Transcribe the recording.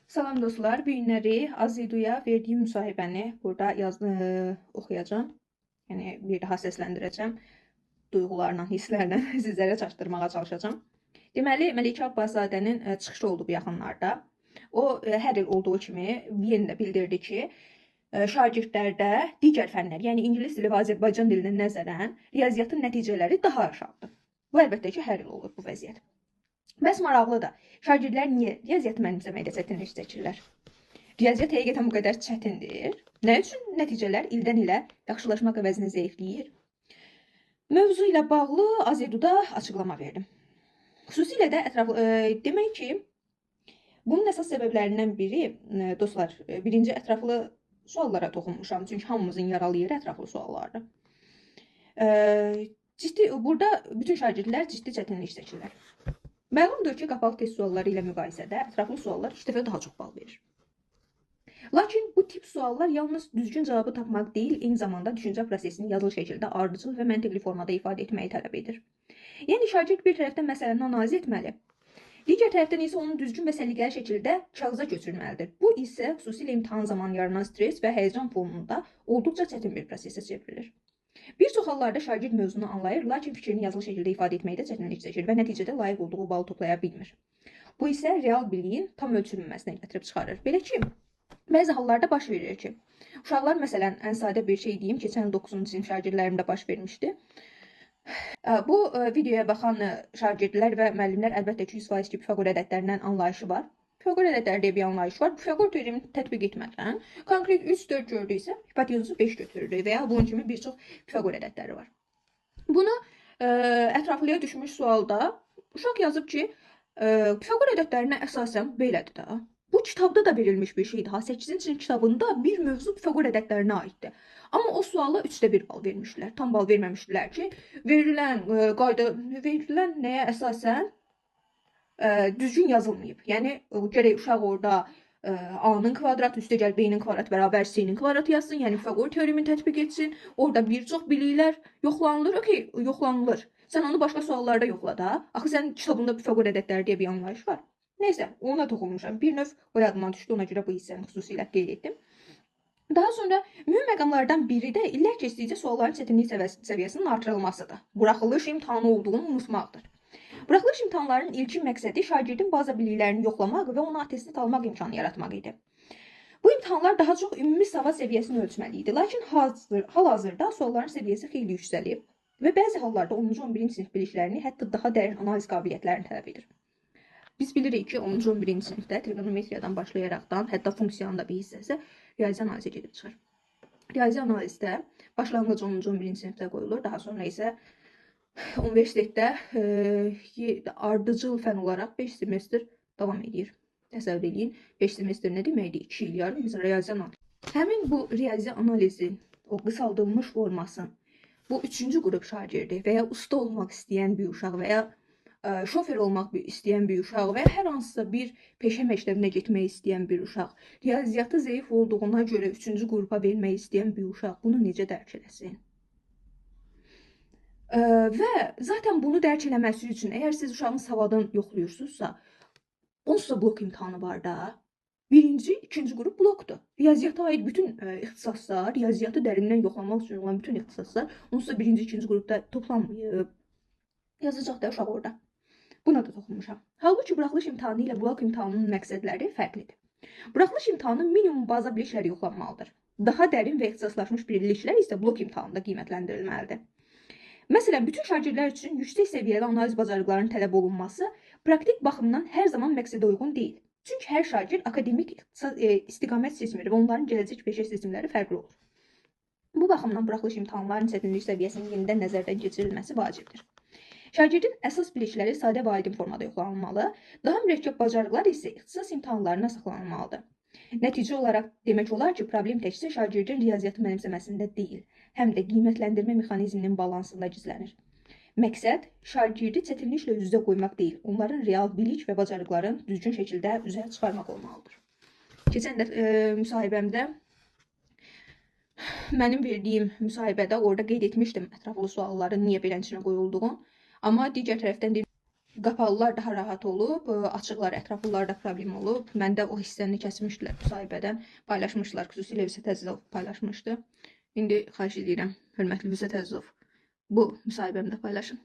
Salam dostlar, bu günləri Aziduya verdiyim müsahibəni burada oxuyacağam. Yəni bir daha səsləndirəcəm. Duyğularla, hisslərlə sizlərə çatdırmağa çalışacağam. Deməli, Məleykə Abbaszadənin çıxışı oldu bu yaxınlarda. O hər il olduğu kimi yenə də bildirdi ki, şagirdlərdə digər fənlər, yəni ingilis dili və Azərbaycan dilinə nəzərən riyaziyyatın nəticələri daha aşağıdır. Bu əlbəttə ki, hər il olur bu vəziyyət. Bəs maraqlıdır. Şagirdlər niyə riyaziyyatı mənimsəməkdə çətinlik çəkirlər? Riyaziyyat həqiqətən bu qədər çətindir. Nə üçün nəticələr ildən ilə yaxşılaşmaq əvəzinə zəifləyir? Mövzu ilə bağlı Azeduda açıqlama verdim. Xüsusilə də ətraflı demək ki, bunun əsas səbəblərindən biri, dostlar, birinci ətraflı suallara toxunmuşam. Çünki hamımızın yaralı yeri ətraflı suallardır. Ciddi, burada bütün şagirdlər ciddi çətinlik çəkirlər. Məlumdur ki, qapalı test sualları ilə müqayisədə ətraflı suallar ilk dəfə daha çox bal verir. Lakin bu tip suallar yalnız düzgün cavabı tapmaq deyil, eyni zamanda düşüncə prosesini yazılı şəkildə ardıcıl və məntiqli formada ifadə etməyi tələb edir. Yəni şagird bir tərəfdən məsələni analiz etməli, digər tərəfdən isə onu düzgün və səliqəli şəkildə kağıza köçürməlidir. Bu isə xüsusilə imtahan zamanı yaranan stres və həyəcan fonunda olduqca çətin bir prosesə çevrilir. Bir çox hallarda şagird mövzunu anlayır, lakin fikrini yazılı şəkildə ifadə etməkdə çətinlik çəkir və nəticədə layiq olduğu balı toplaya bilmir. Bu isə real biliyin tam ölçülməsinə gətirib çıxarır. Belə ki, bəzi hallarda baş verir ki, uşaqlar məsələn, ən sadə bir şey deyim, keçən il 9-cu sinif şagirdlərimdə baş vermişdi. Bu videoya baxan şagirdlər və müəllimlər əlbəttə ki, 100% ki, Pifaqor ədədlərindən anlayışı var. Pifaqor ədədləri deyə bir anlayış var. Pifaqor teoremini tətbiq etmədən konkret 3, 4 gördüksə, hipotenuzu 5 götürürük və ya bunun kimi bir çox Pifaqor ədədləri var. Bunu ətraflıya düşmüş sualda uşaq yazıb ki, Pifaqor ədədlərinə əsasən belədir də. Bu kitabda da verilmiş bir şeydir. 8-ci sinif kitabında bir mövzu Pifaqor ədədlərinə aiddir. Amma o suala 3-də 1 bal vermişdilər. Tam bal verməmişdilər ki, verilən qayda, verilən nəyə əsasən düzgün yazılmayıb. Yəni gərək uşaq orada A-nın kvadratı üstəgəl B-nin kvadratı bərabər C-nin kvadratı yazsın. Yəni Pifaqor teoremini tətbiq etsin. Orada bir çox biliklər yoxlanılır. Okey, yoxlanılır. Sən onu başqa suallarda yoxla da. Axı sənin kitabında Pifaqor ədədləri deyə bir anlayış var. Neysə, ona toxunmuşam. Bir növ o yadıma düşdü, ona görə bu hissəni xüsusilə qeyd etdim. Daha sonra mühüm məqamlardan biri də illər keçdikcə sualların çətinlik səviyyəsinin artırılmasıdır. Buraxılış imtahanı olduğunu unutmaqdır. Buraxılış imtahanlarının ilkin məqsədi şagirdin baza biliklərini yoxlamaq və ona attestat almaq imkanı yaratmaq idi. Bu imtahanlar daha çox ümumi savad səviyyəsini ölçməli idi. Lakin hal-hazırda sualların səviyyəsi xeyli yüksəlib və bəzi hallarda 10-cu, 11-ci sinif biliklərini, hətta daha dərin analiz qabiliyyətlərini tələb edir. Biz bilirik ki, 10-cu, 11-ci sinifdə trigonometriyadan başlayaraqdan, hətta funksiyanın da bir hissəsi riyazi analizə gedib çıxır. Riyazi analizdə başlanğıc 10-cu, 11-ci sinifdə qoyulur, daha sonra isə universitetdə ardıcıl fən olaraq 5 semestr davam edir. Təsəvvür eləyin, 5 semestr nə deməkdir? 2 il yarım biz riyazi analiz. Həmin bu riyazi analizin o qısaldılmış forması bu 3-cü qrup şagirdi və ya usta olmaq istəyən bir uşaq və ya şofer olmaq istəyən bir uşaq və ya hər hansısa bir peşə məktəbinə getmək istəyən bir uşaq, riyaziyyatı zəif olduğuna görə 3-cü qrupa vermək istəyən bir uşaq bunu necə dərk eləsin? Və zaten bunu dərk eləməsi üçün, əgər siz uşağın savadını yoxlayırsınızsa, onsuz da blok imtahanı var da. Birinci, ikinci qrup blokdur. Riyaziyyata aid bütün ixtisaslar, riyaziyyatı dərindən yoxlamaq üçün olan bütün ixtisaslar onsuz da birinci, ikinci qrupda toplanmayıb. Yazacaq da uşaq orada. Buna da toxunmuşam. Halbuki buraxılış imtahanı ilə blok imtahanının məqsədləri fərqlidir. Buraxılış imtahanı minimum baza bilikləri yoxlanmalıdır. Daha dərin və ixtisaslaşmış biliklər isə blok imtahanında qiymətləndirilməlidir. Məsələn, bütün şagirdlər üçün yüksək səviyyəli analiz bacarıqlarının tələb olunması praktik baxımdan hər zaman məqsədə uyğun deyil. Çünki hər şagird akademik istiqamət seçmir və onların gələcək peşə seçimləri fərqli olur. Bu baxımdan buraxılış imtahanlarının çətinlik səviyyəsinin yenidən nəzərdən keçirilməsi vacibdir. Şagirdin əsas bilikləri sadə və aydın formada yoxlanılmalı, daha mürəkkəb bacarıqlar isə ixtisas imtahanlarına saxlanılmalıdır. Nəticə olaraq demək olar ki, problem təkcə şagirdin riyaziyyatı mənimsəməsində deyil, həm də qiymətləndirmə mexanizminin balansında gizlənir. Məqsəd şagirdi çətinliklə üz-üzə qoymaq deyil, onların real bilik və bacarıqlarını düzgün şəkildə üzə çıxarmaq olmalıdır. Keçən də müsahibəmdə, mənim verdiyim müsahibədə orada qeyd etmişdim ətraflı sualların niyə beləsinə qoyulduğunu. Amma digər tərəfdən Qapalılar daha rahat olub, açıqlar, ətraflılarda problem olub. Məndə o hissəni kəsmişdilər müsahibədən, paylaşmışdılar. Xüsusilə Vüsət Əzizov paylaşmışdı. İndi xahiş edirəm, hörmətli Vüsət Əzizov, bu müsahibəmdə paylaşın.